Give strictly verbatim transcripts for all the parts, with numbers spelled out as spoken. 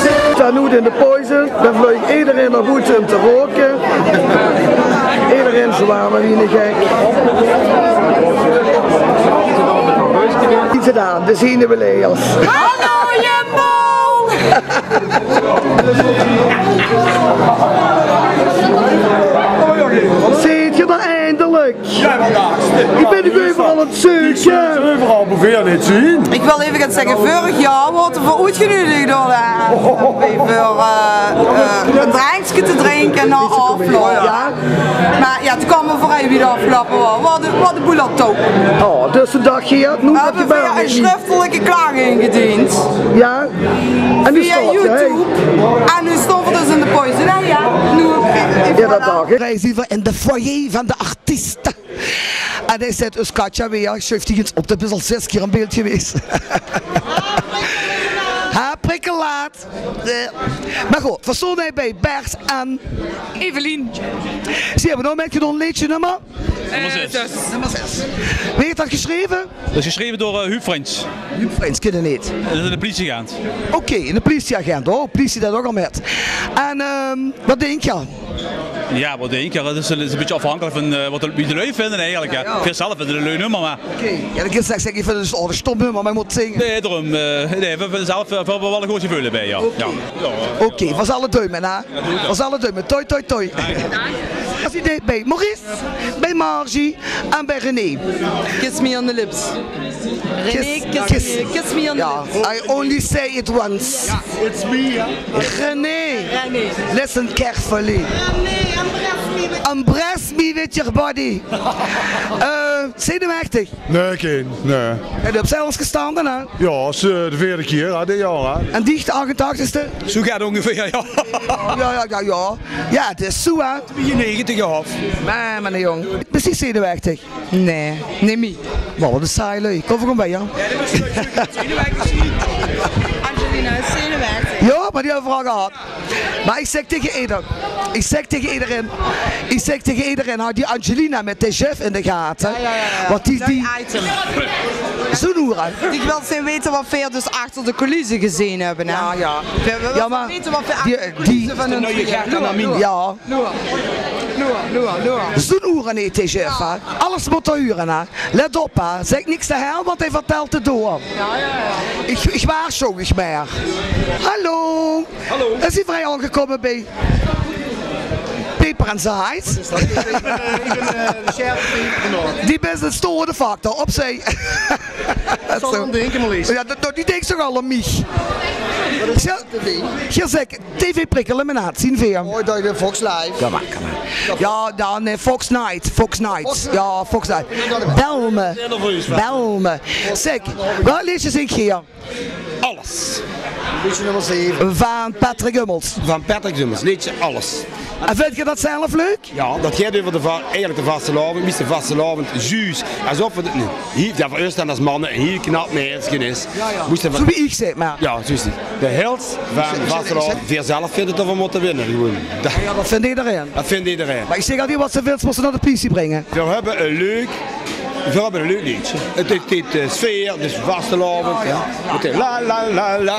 Veer staon noe in de pauze, dan vleug ederein nao boete um te roke. Ederein zwaar, mer wie eine gek. Iets gedaon, de zenuweleiders. Hallo, Jumbo! Zeet geer d'r eindelik? Jao, wel, dao. Ich bön uch euveral aan 't zeuke. Ich wil effe get zègke. Veurig jaor woorte v'r oetgeneudig door de A N V P veur, eh, eh, ein drankske te drinke nao aafloup. Jao. Mer jao, toen kaome v'r veur wie 't aafgeloupe waor. Waor de, waor de boel al touw. Oh, dus de daag hie, noe höb ich ein sjriftelike klaag ingediend. Jao. En noe via YouTube. En noe staon v'r dus in de pauze. Jao, jao. Noe, jao, det dach ich. Reis effe in de foyer van de artieste. En dao zit us Katja weer. Sjuuf dich ins op, doe bis al zes kier in beeld gewaes. Ha, prikkelaat. Eh, mer good, veer staon hie bie Bert en Evelien. Zie höbbe nog mitgedaon, leedje nummer? Nummer zes. Nummer zes. Wae haet det gesjreve? Det is gesjreve door, eh, Huub Frins. Huub Frins, kin ich neet. Det is eine pliesie-agent. Oké, eine pliesie-agent. Oh, pliesie deit ouch al mit. En, ehm, waat dink geer? Jao, waat dink geer? Det is, det is ein bietje aafhankelik van, eh, waat de, wie de luuj vinde eigelik, hè. Jao, jao. Veer zelf vinde 't ein leuk nummer, mer... Oké. Jao, dan kins se zègke, ich vinj 't dus ein stom nummer, mer ich mót 't zinge. Nae, daorum, eh, nae, veer, veer zelf, eh, veer höbbe waal ein good geveul d'rbie, jao. Oké. Jao, eh. Oké, veer zalve duime, hè? Jao, doe 't. Veer zalve duime. Toi, toi, toi. Jao, jao. Waat is 't idee bie Maurice, bie Margie en bie René? Kiss me on the lips. René, kiss, kiss me, kiss me on the lips. Jao, I only say it once. It's me, hè? René, listen carefully. René, embrace me with your body. Eh, zenuwechtig? Nae, gein, nae. En doe höbs zelfs gestande, hè? Jao, is, eh, de veerde kier, hè, dit jaor, hè. En dich, de achtentachtigste? Zoe get óngeveer, jao. Jao, jao, jao, jao. Jao, 't is zoe, hè. Bie de negentig aaf. Mer, mer, jóng. Bis dich zenuwechtig? Nae, neet mie. Mer waat ein saai lui. Kóm, veer gaon bie, jao. Angelina is zenuwechtig. Jao, mer die höbbe v'r al gehad. Mer ich zègk taenge eder-, ich zègk taenge ederein, ich zègk taenge ederein, haw die Angelina mit de Jeff in de gate. Jao, jao, jao, jao. Want die, die... Leuk item. Zoe'n hoer. Ich wil ins weite waat veer dus achter de coulissen gezeen höbbe, hè? Jao, jao. Veer wille ins weite waat veer achter de coulissen van hun... Jao. Zoe'n hoer, hè, die Jeff, hè. Alles mót 'r hure, hè. Let op, hè. Zèk niks taenge häöm, want hae vertèlt 't door. Jao, jao, jao. Ich, ich waarsjow uch mer. Hallo. Hallo. Is hie vrie aangekómme bie Peper en Zaait? Waat is det? Ich bön, eh, ich bön, eh, de chef van de... Die business, de factor, opzij. Zoe. Jao, det, det, die dinks toch al aan mich. Waat is det te doon? Geer zèk TV Prikkellimonade, zien veer. Oh, det is Fox Live. Jao, mer, kóm mer. Jao, dan, eh, Fox Night, Fox Night. Fox Night. Jao, Fox Night. Bel mich. Bel mich. Zèk, waat leedje zingt geer? Alles. Leedje nummer zeve. Van Patrick Hummels. Van Patrick Hummels, leedje Alles. En vindj geer det zelf leuk? Jao, det geit euver de va-, eigelik de vastelaovend, wie is de vastelaovend, zjus, es of 't noe hie, jao, veur us dan es manne ein hiel knap maedske is. Jao, jao. Zoe wie ich, zèk mer. Jao, zjus. De held van vastelaovend. Veer zelf vinde det veer mótte winne, gewoen. Jao, jao, det vindj ederein. Det vindj ederein. Mer ich zèk altied, waat se wils, mós se nao de pliesie bringe. Veer höbbe ein leuk Veer höbbe ein leuk leedje. 't Haet, 't haet, eh, sfeer, dus vastelaovend, hè. 't Haet la, la, la.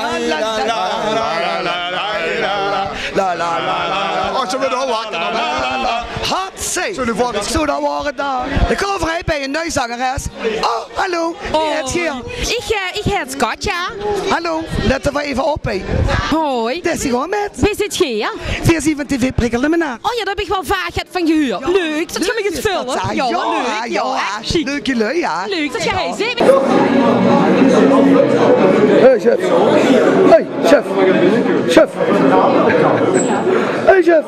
Oh, zólle v'r nog wakke? Hatsé. Zoe, det waor 't dan. Dan kómme v'r hie bie ein nuuj zangeres. Oh, hallo. Wie hèt geer? Ich, eh, ich hèt Katja. Hallo, lèt effe op, hè. Hoi. Dao is ze gewoon mit. Wae zeet geer? Veer zien van TV Prikkellimonade. Oh jao, dao höb ich waal vaag get van gehuurd. Leuk det geer mich kómp filme. Jao, waal leuk. Jao, jao, ech sjiek. Leuke lui, jao. Leuk det geer hie zeet. Hey, chef. Hey, chef. Chef. Hey, chef.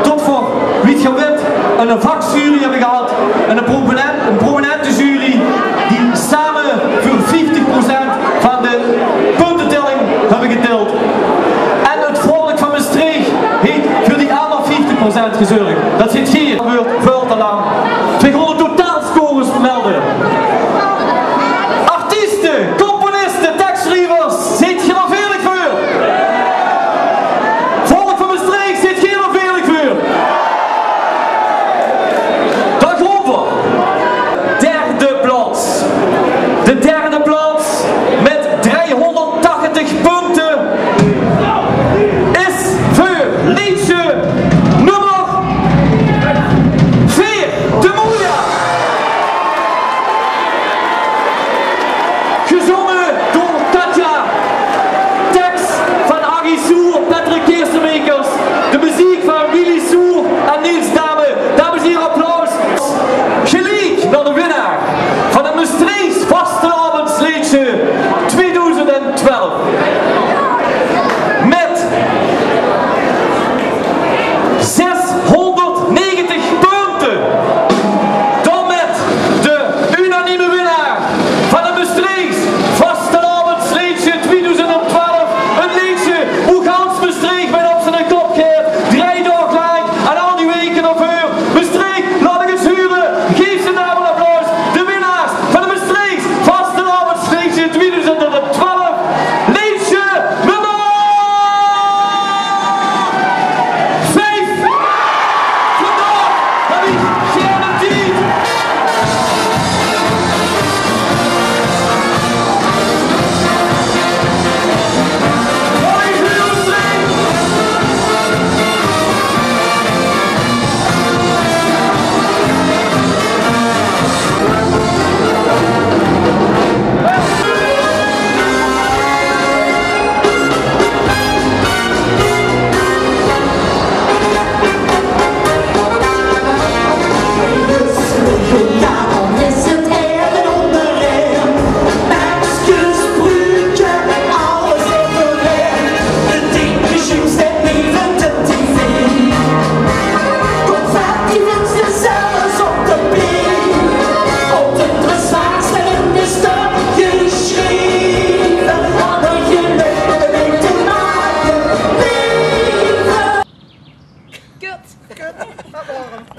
Tot veur, wie geer wèt, ein vakjury höbbe gehad en ein prominent, ein prominente jury die same veur vieftig procent van de puntetelling höbbe getèld. En het volk van Mestreech haet veur die anger vieftig procent gezörg. Det zit hie, duurt väöl te lang.